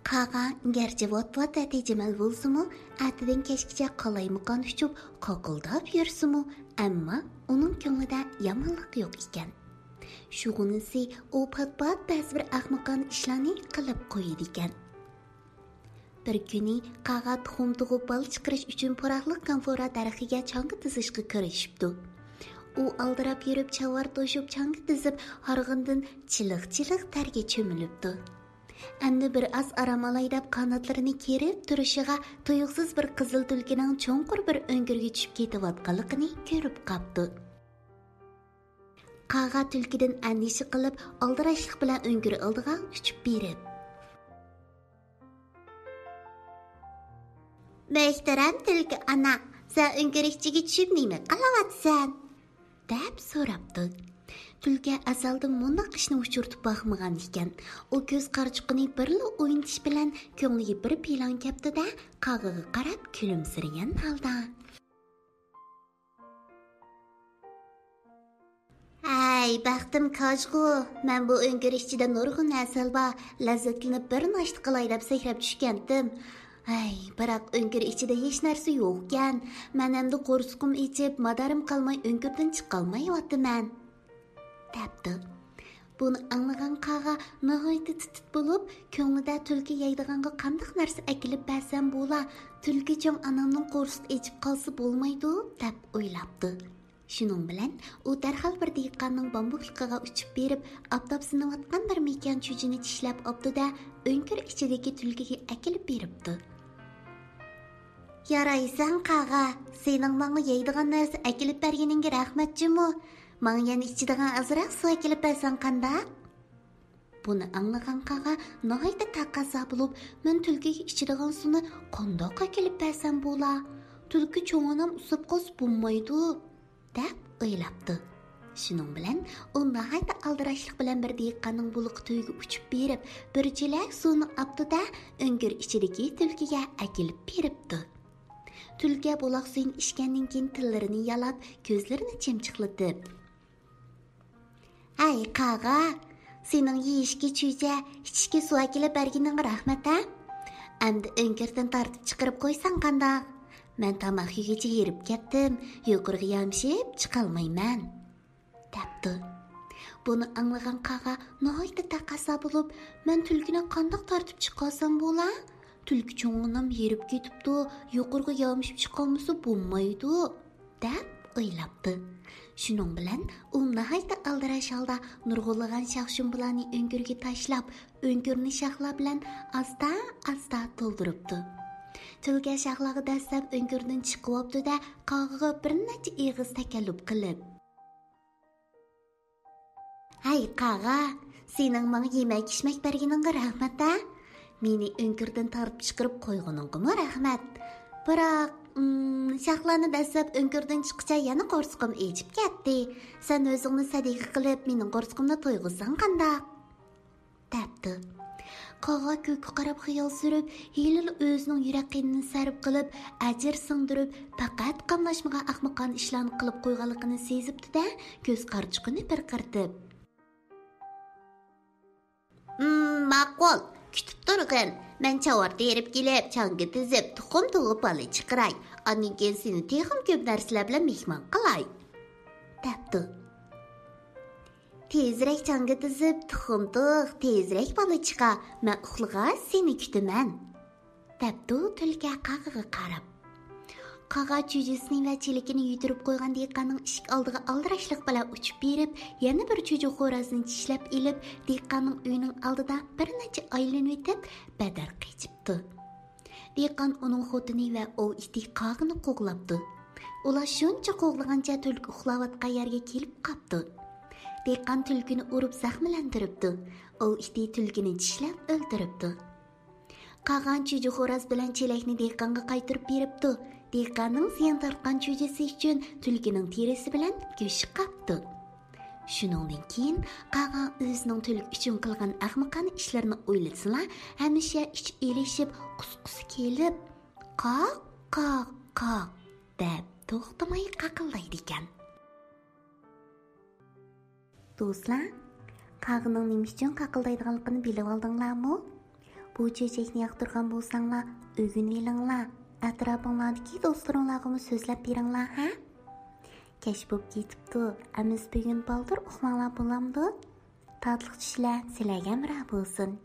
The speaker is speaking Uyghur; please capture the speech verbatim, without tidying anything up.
قاغا گەرچە ۋات-ۋات ۋە تېجىمەل بولسىمۇ، ئەتىدىن كەچكىچە قالايمىقان ئۇچۇپ، قاقىلداپ يۈرسىمۇ، ئەمما ئۇنىڭ كۆڭلىدە يامانلىق يوق ئىكەن. شۇغىنىسى ئۇ پات-پات بەزى بىر ئەخمىقانە ئىشلارنى قىلىپ قويىدىكەن. بىر كۈنى قاغا تۇخۇم تۇغۇپ بالا چىقىرىش ئۈچۈن پۇراقلىق كامفورا دەرىخىگە چاڭگا تىزىشقا كىرىشىپتۇ. ئۇ ئالدىراپ يۈرۈپ چاۋار توشۇپ چاڭگا تىزىپ، ھارغىندىن چىلىق-چىلىق تەرگە چۆمۈلۈپتۇ. ئەمدى بىر ئاز ئارام ئالاي دەپ قاناتلىرىنى كېرىپ تۇرۇشىغا، تۇيۇقسىز بىر قىزىل تۈلكىنىڭ چوڭقۇر بىر ئۆڭكۈرگە چۈشۈپ كېتىۋاتقانلىقىنى كۆرۈپ قاپتۇ. قاغا تۈلكىدىن ئەندىشە قىلىپ، ئالدىراشلىق بىلەن ئۆڭكۈر ئالدىغا ئۇچۇپ بېرىپ، «مۆھتەرەم تۈلكە ئانا، سەن ئۆڭكۈر ئىچىگە چۈشۈپ نېمە قىلىۋاتىسەن؟» دەپ سوراپتۇ. تۈلكە ئەزەلدىن مۇنداق ئىشنى ئۇچرىتىپ باقمىغان ئىكەن. ئۇ كۆز قارىچۇقىنى بىرلا ئوينىتىش بىلەن كۆڭلىگە بىر پىلان كەپتۇ-دە، قاغىغا قاراپ كۈلۈمسىرىگەن ھالدا، «ھەي، بەختىم كاجغۇ، مەن بۇ ئۆڭكۈر ئىچىدە نۇرغۇن ھەسەل بار، لەززەتلىنىپ بىر ناشتا قىلاي دەپ سەكرەپ چۈشكەنتىم. ھەي، بىراق ئۆڭكۈر ئىچىدە ھېچ نەرسە يوقكەن. مەن ئەمدى قورسىقىم ئېچىپ، مادارىم قالماي ئۆڭكۈردىن چىقالمايۋاتىمەن.» دەپتۇ. بۇنى ئاڭلىغان قاغا ناھايىتى تىت-تىت بولۇپ، كۆڭلىدە تۈلكە يەيدىغانغا قانداق نەرسە ئەكېلىپ بەرسەم بولا، تۈلكە چوڭ ئانامنىڭ قورسىقى ئېچىپ قالسا بولمايدۇ، دەپ ئويلاپتۇ. شۇنىڭ بىلەن ئۇ دەرھال بىر دېھقاننىڭ بامبۇكلۇقىغا ئۇچۇپ بېرىپ، ئاپتاپسىنىۋاتقان بىر مېكىيان چۈجىنى چىشلەپ ئاپتۇ-دە، ئۆڭكۈر ئىچىدىكى تۈلكىگە ئەكېلىپ بېرىپتۇ. «يارايسەن، قاغا، سېنىڭ ماڭا يەيدىغان نەرسە ئەكېلىپ بەرگىنىڭگە رەھمەت جۇمۇ. ماڭا يەنە ئىچىدىغان ئازراق سۇ ئەكېلىپ بەرسەڭ قانداق؟» بۇنى ئاڭلىغان قاغا ناھايىتى تەقەززا بولۇپ، مەن تۈلكىگە ئىچىدىغان سۇنى قانداق ئەكېلىپ بەرسەم بولا؟ تۈلكە چوڭ ئانام ئۇسساپ قالسا بولمايدۇ، دەپ ئويلاپتۇ. شۇنىڭ بىلەن ئۇ ناھايىتى ئالدىراشلىق بىلەن بىر دېھقاننىڭ بۇلىقى تۈۋىگە ئۇچۇپ بېرىپ، بىر چېلەك سۇنى ئاپتۇ-دە، ئۆڭكۈر ئىچىدىكى تۈلكىگە ئەكېلىپ بېرىپتۇ. تۈلكە بۇلاق سۈيىنى ئىچكەندىن كېيىن تىللىرىنى يالاپ، كۆزلىرىنى چىمچىقلىتىپ، «ھەي، قاغا، سېنىڭ يېيىشكە چۈجە، ئىچىشكە سۇ ئەكېلىپ بەرگىنىڭگە رەھمەت ھە. ئەمدى ئۆڭكۈردىن تارتىپ چىقىرىپ قويساڭ قانداق؟ مەن تاماق يېگۈچە ھېرىپ كەتتىم، يۇقىرىغا يامىشىپ چىقالمايمەن.» دەپتۇ. بۇنى ئاڭلىغان قاغا ناھايىتى تەقەززا بولۇپ، مەن تۈلكىنى قانداق تارتىپ چىقارسام بولا؟ تۈلكە چوڭ ئانام ھېرىپ كېتىپتۇ، يۇقىرىغا يامىشىپ چىقالمىسا بولمايدۇ، دەپ ئويلاپتۇ. شۇنىڭ بىلەن ئۇ ناھايىتى ئالدىراش ھالدا نۇرغۇنلىغان شاخ-شۇمبىلارنى ئۆڭكۈرگە تاشلاپ، ئۆڭكۈرنى شاخلار بىلەن ئاستا-ئاستا تولدۇرۇپتۇ. تۈلكە شاخلارغا دەسسەپ ئۆڭكۈردىن چىقىۋاپتۇ-دە، قاغىغا بىر نەچچە ئېغىز تەكەللۇپ قىلىپ، «ھەي، قاغا، سېنىڭ ماڭا يېمەك-ئىچمەك بەرگىنىڭگە رەھمەت ھە. مېنى ئۆڭكۈردىن تارتىپ چىقىرىپ قويغىنىڭغىمۇ رەھمەت. بىراق، ئىم، شاخلارنى دەسسەپ ئۆڭكۈردىن چىققىچە يەنە قورسىقىم ئېچىپ كەتتى. سەن ئۆزۈڭنى سەدىقە قىلىپ، مېنىڭ قورسىقىمنى تويغۇزساڭ قانداق؟» دەپتۇ. قاغا كۆككە قاراپ خىيال سۈرۈپ، ھېلىلا ئۆزىنىڭ يۈرەك قېنىنى سەرپ قىلىپ، ئەجىر سىڭدۈرۈپ، پەقەت قاملاشمىغان ئەخمىقانە ئىشلارنى قىلىپ قويغانلىقىنى سېزىپتۇ-دە، كۆز قارىچۇقىنى پىرقىرىتىپ، «ھىم، ماقۇل، كۈتۈپ تۇرغىن. مەن چاۋار تېرىپ كېلىپ، چاڭگا تىزىپ، تۇخۇم تۇغۇپ بالا چىقىراي. ئاندىن كېيىن سېنى تېخىمۇ كۆپ نەرسىلەر بىلەن مېھمان قىلاي.» دەپتۇ. «تېزرەك چاڭگا تىزىپ، تۇخۇم تۇغ، تېزرەك بالا چىقار، مەن ئۇخلىغاچ سېنى كۈتىمەن.» دەپتۇ تۈلكە قاغىغا قاراپ. قاغا چۈجىسىنى ۋە چېلىكىنى يۈتۈرۈپ قويغان دېھقاننىڭ ئىشىك ئالدىغا ئالدىراشلىق بىلەن ئۇچۇپ بېرىپ، يەنە بىر چۈجە خورازنى چىشلەپ ئېلىپ، دېھقاننىڭ ئۆيىنىڭ ئالدىدا بىر نەچچە ئايلىنىۋېتىپ، بەدەر قېچىپتۇ. دېھقان ئۇنىڭ خوتۇنى ۋە ئوۋ ئىتى قاغىنى قوغلاپتۇ. ئۇلار شۇنچە قوغلىغانچە تۈلكە ئۇخلاۋاتقان يەرگە كېلىپ قاپتۇ. دېھقان تۈلكىنى ئۇرۇپ زەخىملەندۈرۈپتۇ. ئوۋ ئىتى تۈلكىنى چىشلەپ ئۆلتۈرۈپتۇ. قالغان چۈجە خوراز بىلەن چېلەكنى دېھقانغا قايتۇرۇپ بېرىپتۇ. دېھقاننىڭ زىيان تارتقان چۈجىسى ئۈچۈن تۈلكىنىڭ تېرىسى بىلەن گۆشى قاپتۇ. شۇنىڭدىن كېيىن قاغا ئۆزىنىڭ تۈلكە ئۈچۈن قىلغان ئەخمىقانە ئىشلىرىنى ئويلىسىلا، ھەمىشە ئىچى ئېلىشىپ، قۇسقۇسى كېلىپ، «قاق، قاق، قاق» دەپ توختىماي قاقىلدايدىكەن. دوستلار، قاغىنىڭ نېمە ئۈچۈن قاقىلدايدىغانلىقىنى بىلىۋالدىڭلارمۇ؟ بۇ چۆچەكنى ياقتۇرغان بولساڭلار، ئۆگىنىۋېلىڭلار. ئەتراپىڭلاردىكى دوستلىرىڭلارغىمۇ سۆزلەپ بېرىڭلار، ھە؟ كەچ بولۇپ كېتىپتۇ. ئەمىسە بۈگۈن بالدۇر ئۇخلاڭلار بولامدۇ؟ تاتلىق چۈشلەر سىلەرگە ھەمراھ بولسۇن.